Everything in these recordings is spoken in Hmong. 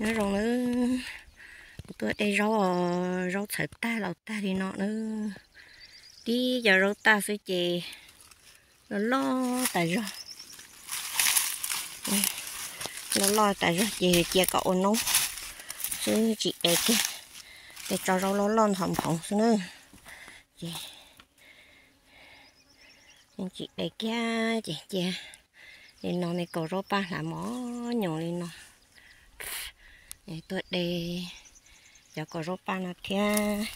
Nyob zoo nawb, kuv tuaj de zaub os, zaub txhawv tag laus tag li no nawb. Tib cov zaub tag xwb ces loj loj tas zog. Loj loj tas zog ces cia kom ua noob xwb tsis de kiag. Tej tsob zaub loj loj ntho nphoov xwb na. Ces tsis de kiag ces cia li no me kaus zaub paj hlav mos nyoos li no. Tuaj de cov kaus zaub paj no thiab.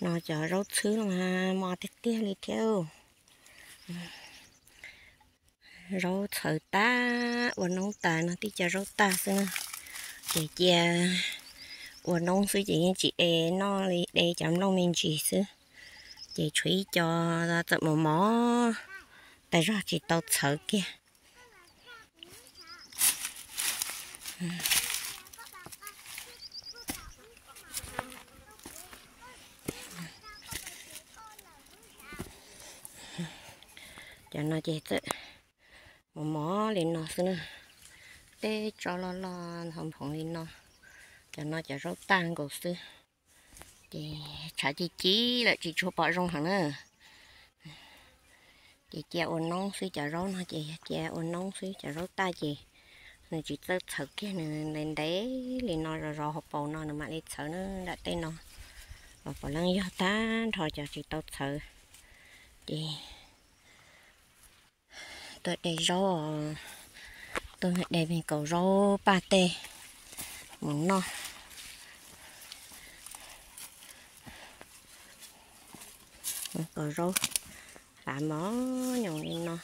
No cov zaub txhwb mas mos tiag tiag li thiab. Zaub txhawv tag ua noob tas no, tib co zaub tag xwb na. Ces cia ua noob xwb ces yeej tsis de noj li, de cov nplooj me ntsis xwb. Ces tshuav ib co txawm mos mos tas zog tsis tau txhawv kiag. Cov no ces txawm mos mos li no xwb na. Tej tsob loj loj ntho nphoov li no. Cov no cov zaub tag nkaus xwb. Ces tshav ci ci lawm tsis tshua pom zoo heev na. Ces cia ua noob xwb, cov zaub no ces cia ua noob xwb, cov zaub tag ces nws tsis txawj txhawv kiag, nws ntev ntev li no zov zov hauv paus no nws mam li txhawv na. Nram tej no los puav leej yog tag nrho cov tsis tau txhawv. Ces tuaj de zaub, tuaj de me kaus zaub paj tej mus noj. Kaus zaub hlav mos nyoos li no.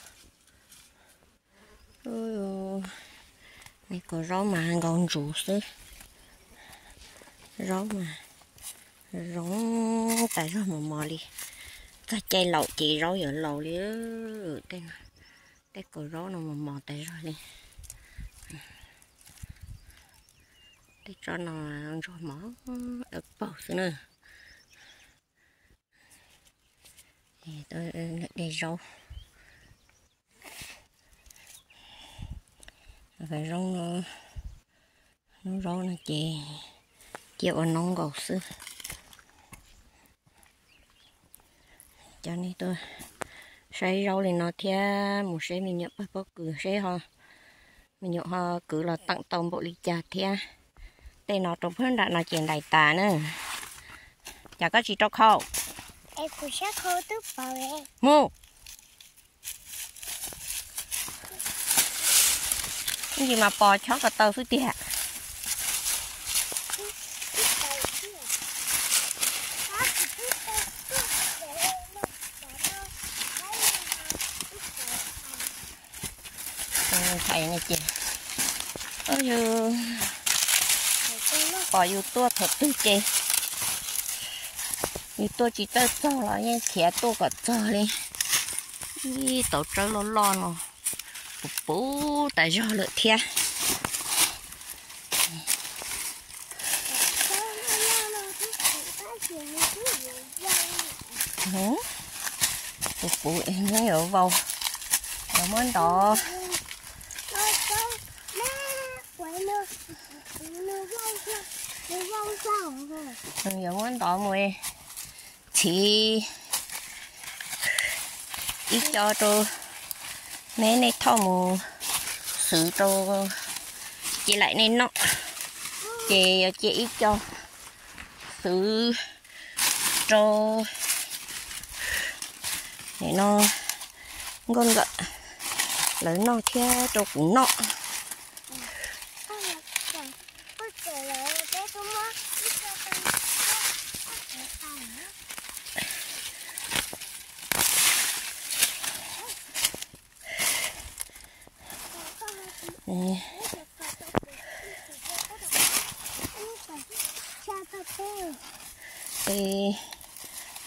Me kaus zaub mas nkaus ntsuv xwb. Zaub mas zoo tas zog mos mos li. Txog caij laus ces zaub yuav laus li. Tej, tej kaus zaub no mos mos tas zog li. Tej tsob no ntsuag mos dawb paug xwb na. De zaub, zoo, lub zaub no ces cia ua noob nkaus xwb. Coj nej tuaj saib zaub li no thiab mus saib me nyuam pawg pob kws seb ho, me nyuam ho kwv los teem tau npaum li cas thiab. Tej no rau phab nram no ces ntais tas na. Cas koj tsis rau khau? Mus. Ib ntsis mas pos chob ko taw xwb tiag. Thais no ces, yus pom yus tuaj thaum twg ces yus tuaj tsis txawj txog los yeej khiav tuaj kom txog li. Ib tauv tsawb loj loj no puv puv tas zog lawm thiab. Puv puv es nyob yuav vau, yuav muab ntov, yuav muab ntov mus txhiv ib co rau neb, nej thauj mus xwv rau cia laim nej noj. Ces yuav cia ib co xwv rau nim no nkauj nkawm lawv noj thiab rau kuv noj.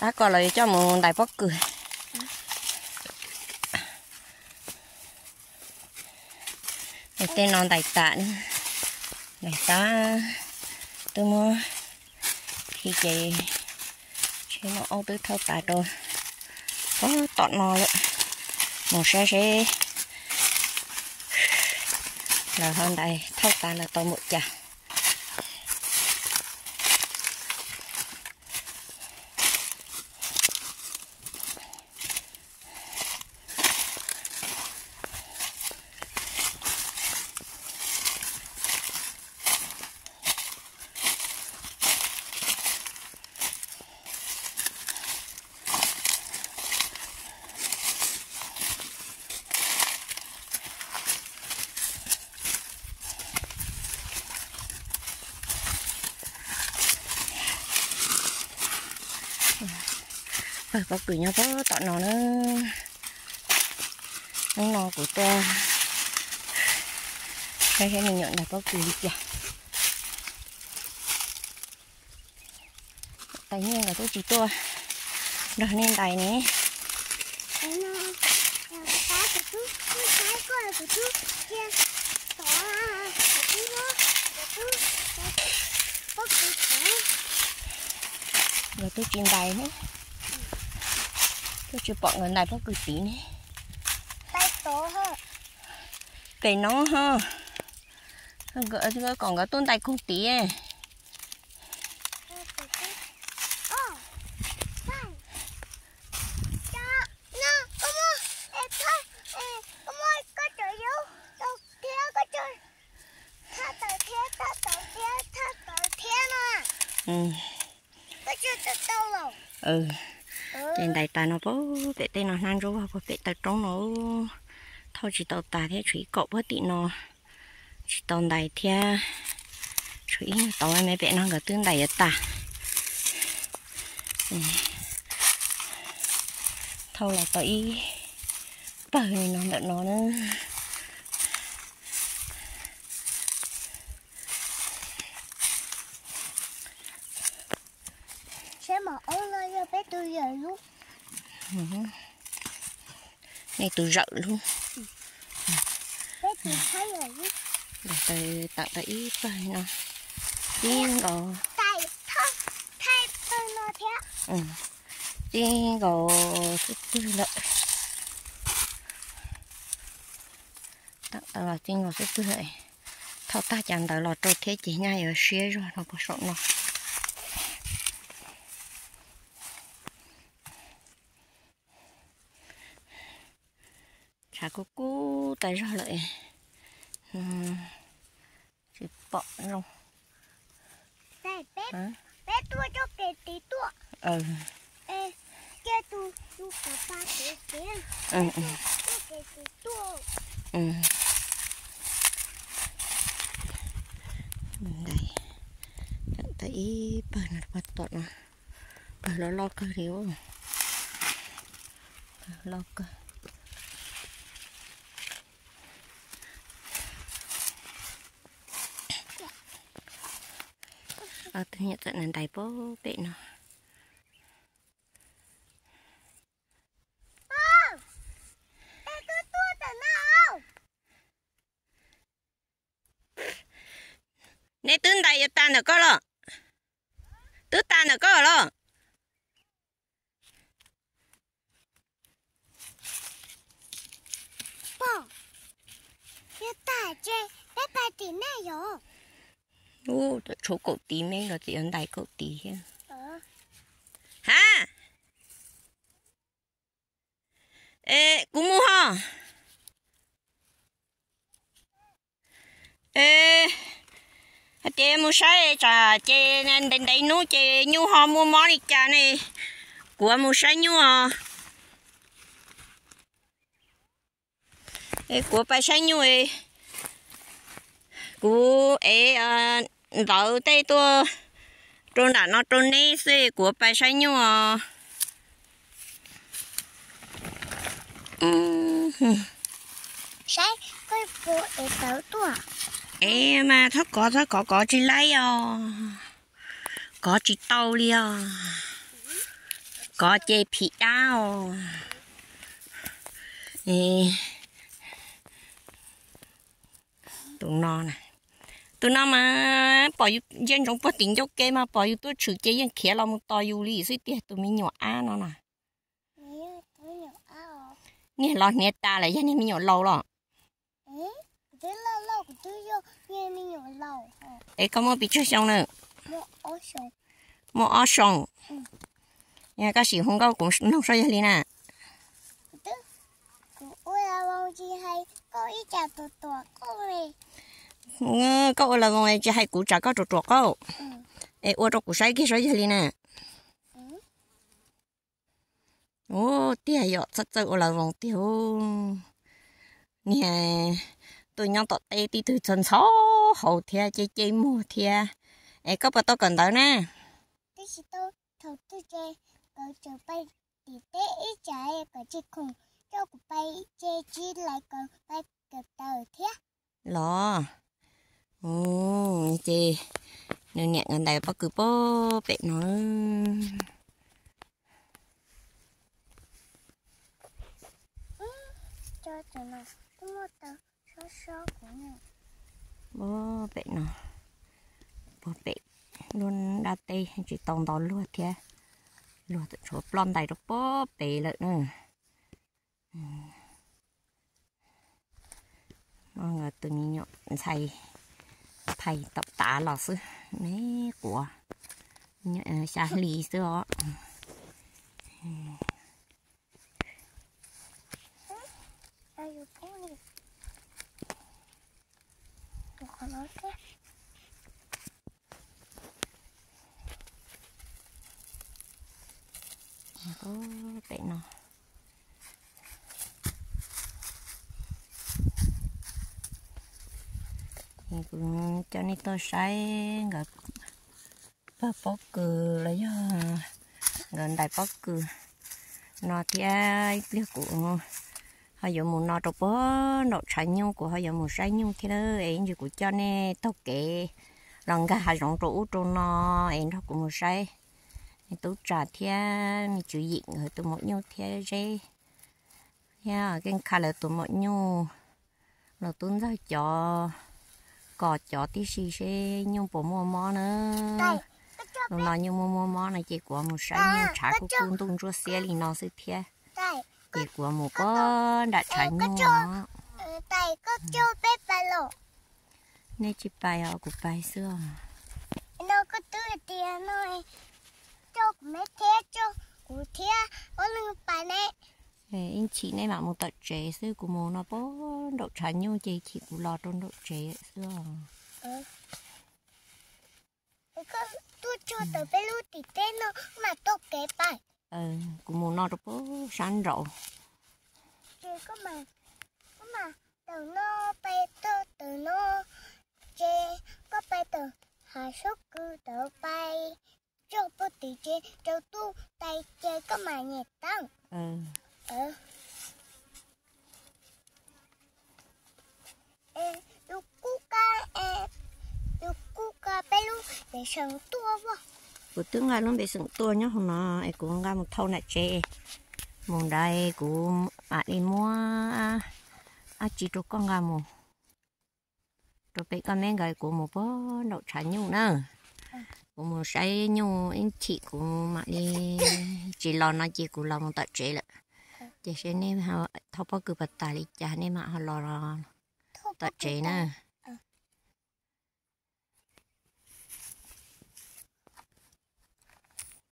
Tab kom los yuav coj mus ntais pob kws. Tej no ntais tas, ntais tas twb muab khi ces tsheb noj aub twb thauj tas rau pob tom no lawm. Mus saib seb Lawv hau ntais thauj tas lawm tau npaum cas. Pawg pob kws nyob puag tom no na. Hnub no kuv tuaj saib saib me nyuam ntais pob kws li cas. Tais Nyiaj nkawd twb tsis tuaj nrog nej ntais ne. Nkawd twb tsis ntais ne. Twb tsis pom nkawd ntais pob kws tid ne. Pem no ho, kom nkawd tuaj ntais koog tid. Ces ntais tas no puag pem tej no hnab ntsuab vag puag pem taw roob no, thauj tsis tau tas thiab tshuav ib kaum puag tim no tsis tau ntais thiab. Tshuav ib tauv me pem no nkawd twb ntais yuav tas. Thauj los tau ib pawg li no ntawm no na. Nej tus zawm lub. Tawm tau ib pawg no. Tib nkaus, tib nkaus xub pwg lawm. Tawm tau los tib nkaus xub pwg lawm. Thauj tag cas ntawd los rau thiab ces nyaj yuav siab zog no puag saum no. Tshav kub kub tas zog lawm, tsis pom zoo. Tawm ib pawg no puag tom no, pawg loj loj kawg li, pawg loj kawg. Ob tug niam txawm ntais puag pem no. Nej twb ntais yuav tas ntawm koj los? Twb tas ntawm koj los? Ub, tshuav kaum tiv me nkawd txawm yuav ntais kaum tiv thiab. Ha, es kuv mus ho. Es hais tias mus saib tsam ces ntev ntev hnub ces nyuj ho muaj mob li cas ne, kuv mus saib nyuj os. Es kuv pais saib nyuj, kuv ev ntawv tej tuaj rau nram no rau neb xwb, kuv pais saib nyuj os. Ev mas txhob kov, txhob kov, kov tsis laib os. Kov tsis tau li os. Kov ces phim dab os. Tus no, tus no mas pom yus ntsia ntsoov puag tim ncauj ke mas pom yus tuaj tshwm ces yeej khiav los mus tos yus li xwb tiag, tus me nyuam ab no na. Niag los hniav tas lawm, yog niag me nyuam laus los? Es koj muaj pes tsawg xyoo na? Muaj ob xyoos. Yog koj sim hu nkauj kuv mloog saib yog li na. Koj ua la voos tsis hais kuv tsam koj ruam ruam qauj. Es ua rau kuv saib kiag saib yog li na. Ua tiag yom, txhob txawj ua la voos tiag. Niag tuaj nyob tom teb tib tug txog ntxhov hauv thiab ceb ceb muag thiab. Es koj puas tau kawm ntawv na? Thaum twg ces kawm tsawm pais tim teb ib tsam kom tsis khoom coj kuv pais ces tsis lais kawm pais kawm ntawv thiab. Los, ces nws niam nkawd ntais pob kws puag pem no. Puag pem no, puag pem lub dab teb tsis tau nto luag thiab. Luag tseem tshuav ploj ntais rau puag pem lawm na. Tus me nyuam ntxhais phais tom tav los xwb, me quav xya hli xwb os. Pem no, kuv coj nej tuaj saib nkawd pag pob kws los yog nkawd ntais pob kws no thiab. Ib pliag kuv ho yuav mus no rau puag nraum tshav nyuj, kuv ho yuav mus saib nyuj thiab na. Es ntsis kuv coj nej taug kev los nkag hav zoov rau ub rau no es nrog kuv mus saib tub tsam thiab me tswv yim nkawd tus maum nyuj thiab zeb. Thiab keej kha lawv tus maum nyuj los tub ntxawg cov, kom cov tib si seb nyuj puas muaj mob na. Hnub no nyuj muaj muaj mob no ces kuv mus saib nyuj, tshav kuj kub ntuj ntsuab xiab li no xwb thiab. Ces kuv mus puag nram tshav nyuj. Nej tsis pais os, kuv pais xwb os. Ib chim nej mam mus tom tsev xwb, kuv mus no puag nraum tshav nyuj ces chim kuv los rau nraum tsev xwb os. Kuv mus no rau puag sab nraud. Ces koj pais tawm hav sab kws tawm pais txog puag tim tsev rau tub tais ces koj mam nyem tau. Tus kub ka, tus kub ka peb lub pem seem tuaj as. Kuv twb nqa lub npe xeem tuaj nyob hauv no es kuv nqa mus thau nram tsev. Mus nrad kuv mam li muab dab tsi rau koj nqa mus. Rau pem koj me nkawd, kuv mus puag nraum tshav nyuj na. Kuv mus saib nyuj ib chim kuv mam li, tsis los no ces kuv los mus tom tsev lawm. Ces seb nej thauj pob kws pas tas li cas nej mam ho los tom tsev na.